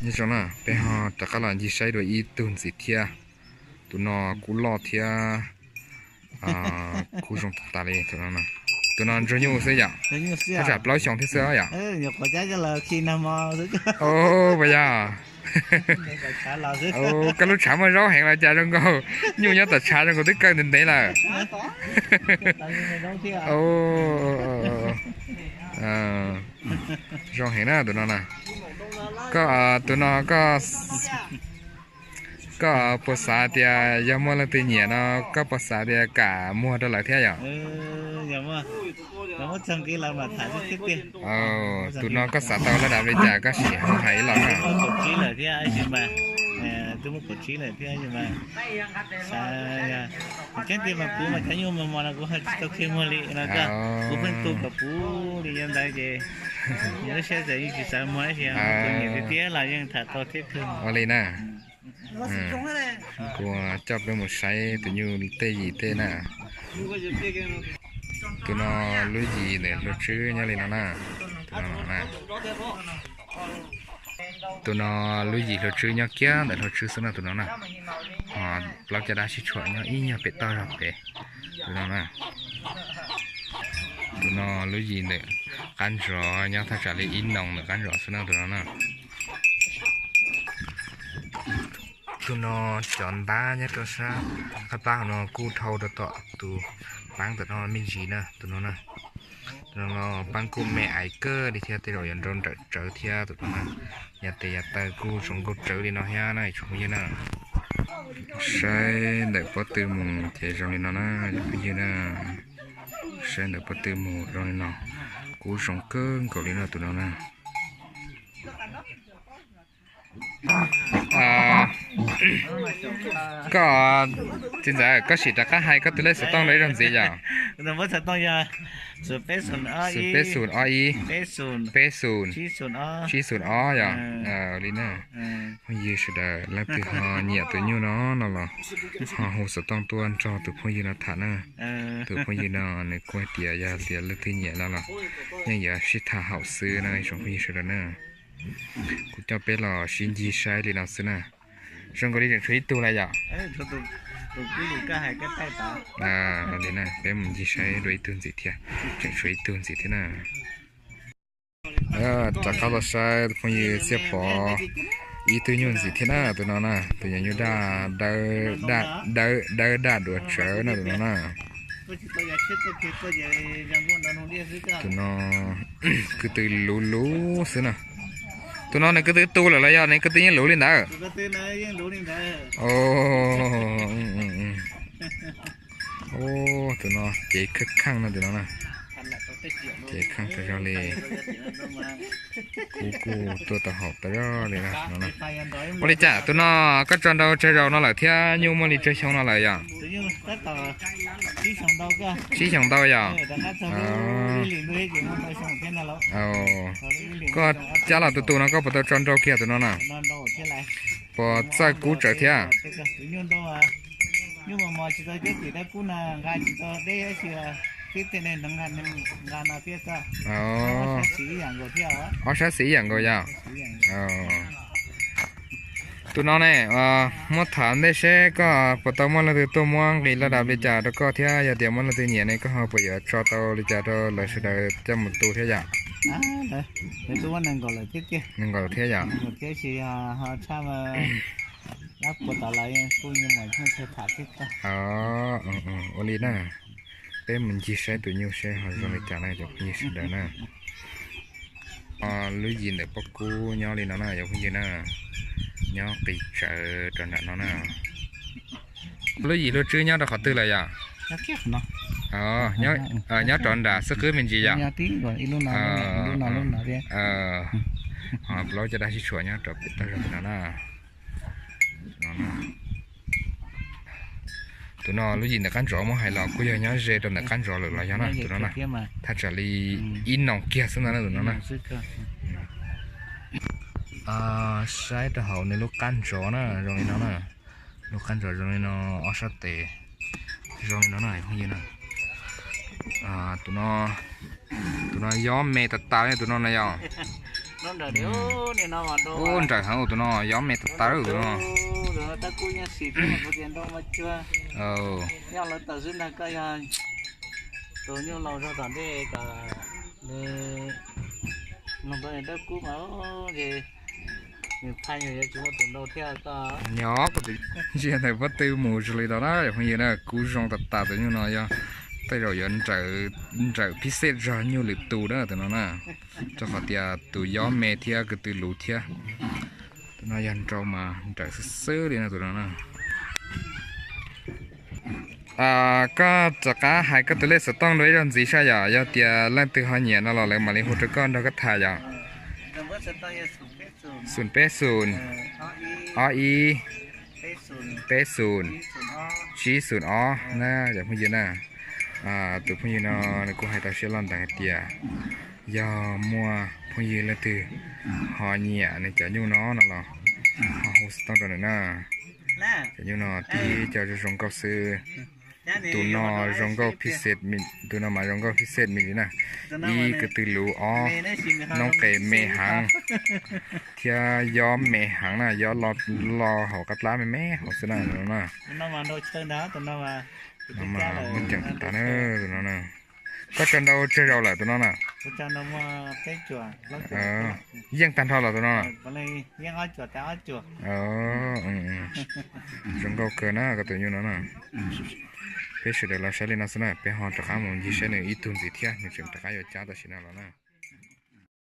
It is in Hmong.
Nyob zoo na, peb ho rov qab los ncig saib dua ib tug ntxiv thiab. Tus no kuj loj thiab kuj zoo tas tas li. Tus no ntsuag nyuj xwb yom? Thaj tsam plaub xyoos thiab xwb yom? Puas yog? Koj lub tshav muaj zaub heev los cas zoo nkaus, nyuj nyob tom tshav zoo nkaus twb kaw ntev ntev lawm. Zoo heev na tus no na. Koj, tus no koj, koj puas xav tias yog muaj leej twg nyiam no, koj puas xav tias kam muag rau lawv thiab yom? Tus no koj xav tau laj dab li cas koj sim ho hais ib los na. Tseeb tiag mas kuv mas cov nyuj mos mos no kuv ho tsis tau qhia muag li no, kuv pheej tu kom puv li yog ntawd ces lub siab txawm yeej tsis xav muag tab sis tus nyiam tiag tiag los yeej tham tau thiab kawg. Ua li na, kuv coj peb mus saib tus nyuj tej yim tej na. Tus no lub yim ntawm Hluas Tswb nyob li no na. Tus no lub yim Hluas Tswb nyob kiag ntawm Hluas Tswb xwb na tus no na. Ho plaub caj dab sib tshuam nyob ib nyuag pem toj zog pem. Tus no na, tus no lub yim ntawm qab ntsov nyob thaj tsam li ib noos ntawm qab ntsov xwb na tus no na. Tus no cov ntab nyob rau sab qab pab hauv no kuj dhau rau tom tus paab ntawm no me ntsis na tus no na. Tus no paab kuj me aiv kawg li thiab tej zaum yuav nrau nrawm tsawv thiab tus no na. Yav tes yav taw kuj zoo nkauj tsawv li no thiab na ib tsoom phooj ywg na. Saib ntawm pob tw mus ces zoo li no na ib tsoom phooj ywg na. Saib ntawm pob tw mus zoo li no, kuj zoo kawg nkaus li no tus no na. Koj, txiv ntxawm, koj sim rov qab hais koj tus lej xov tooj rau ib zaug ntxiv yom? Xus peb xus ob ib, peb xus tsib xus ob yom. Li na, phooj ywg sawv daws leej twg ho nyiam tus nyuj no no los ho hu xov tooj tuaj nrog tus phooj ywg no tham na. Tus phooj ywg no nws kuj hais tias yog tias leej twg nyiam no los yeej yuav sib tham haum xwb na ib tsoom phooj ywg sawv daws na. Kuv coj peb los sib ncig saib li no xwb na. Zoo nkaus li tseem tshuav ib tug lawm yom? Li na, peb mus ncig saib dua ib tug ntxiv thiab, tseem tshuav ib tug ntxiv thiab na. Rov qab los saib tus phooj ywg Txiaj Pov ib tug nyuj ntxiv thiab na tus no na, tus nyuj daj, dawb dawb daj duav tsawv na tus no na. Tus no kwv tw luv luv xwb na. Tus no nws kwv tw tu lawm los yog nws kwv tw yeej luv li ntawd? Tus no cev kheej kheej no tus no na. Cev kheej tas zog li. Kuv kuj tuaj tau haum tas zog li na. Ua li cas tus no koj tso nrau tsawg zaus no lawm thiab nyuj muaj li tsawg xyoo no lawm yom? Tsib xyoos ntau yom? Koj cab los tus tus no koj puas tau tso nrau kiag tus no na? Puas txawj kub tsawv thiab? Ob sab xis ib yam nkaus yom? Tus no ne, muab tham ntej seb koj puas tau muaj leej twg tuaj muab nqis laj dab li cas rau koj thiab yog tias muaj leej twg nyiam ne koj ho puas yuav tso tau li cas rau lawv sawv daws coj mus tu thiab yom? Nees nkaum lawm thiab yom? Ua li na, peb mus ncig saib tus nyuj seb ho zoo li cas na cov phooj ywg sawv daws na. Lub yim ntawm pob kub nyob li no na cov phooj ywg na, nyob qis tsawv rau nram no na. Lub yim Hluas Tswb nyob rau qhov twg lawm yom? Nyob rau nram xwb qwb me ntsis yom? Plaub caj dab sib tshuam nyob rau pem toj zog no na. Tus no lub yim ntawm qab ntsov muab hais los kuj yog nyob ze rau ntawm qab ntsov lawm los yog na tus no na. Thaj tsam li ib noos kiag xwb ntag na tus no na. Saib rau hauv nws lub qab ntsov na zoo li no na. Lub qab ntsov zoo li no, ob sab tes zoo li no na phooj ywg na. Tus no, tus no yob me tas tas li tus no na yom. Ub, nrawm heev tus no, yob me tas tas tus no. Nyob lawv tawm xwb ntag koj yog tus nyuj laus zog tom ntej kom nws mloog tau niam dawb kub mas ces nws phaj yog yuav tsis muaj tus nrau thiab koj. Nyob kuv tus ntsia ntawm pob tw mus zoo li tau na cov phooj ywg na, kub zoo tas tas tus nyuj no yog tej zaum yuav nrawm phij xej zog nyuj lwm tus na tus no na. Rau qhov tias tus yob me thiab ko tw luv thiab. Tus no yog nrau mas nrawm xwb xwb li no tus no na. Koj rov qab hais koj tus lej xov tooj dua ib zaug ntxiv saib yom, yog tias leej twg ho nyiam no los lawv mam li hu rau koj nrog koj tham yom. Xoom peb xoom, ob ib, peb xoom, tsib xoom ob na cov phooj ywg na. Tus phooj ywg no nws kuj hais tau siab loj ntev hais tias yog muaj phooj ywg leej twg ho nyiam nws cov nyuj no no los ho hu xov tooj rau nws na. Cov nyuj no tib co zoo zoo nkauj xwb. Tus no zoo nkauj phij xej, tus no mas zoo nkauj phij xej me li na. Ib ko tw luv, ob noob qes me heev thiab yob me heev na, yob lo hauv qab plab me me hauv xwb na tus no na. Muab ceem tas na tus no na. Koj tso nrau tsawg zaus lawm tus no na? Yeej tag nrho los tus no na. Zoo nkauj kawg na koj tus nyuj no na. Peb sawv daws los saib li no xwb na, peb ho rov qab mus ncig saib nws ib tug ntxiv thiab, nws tseem rov qab yuav cab tam sim no los na.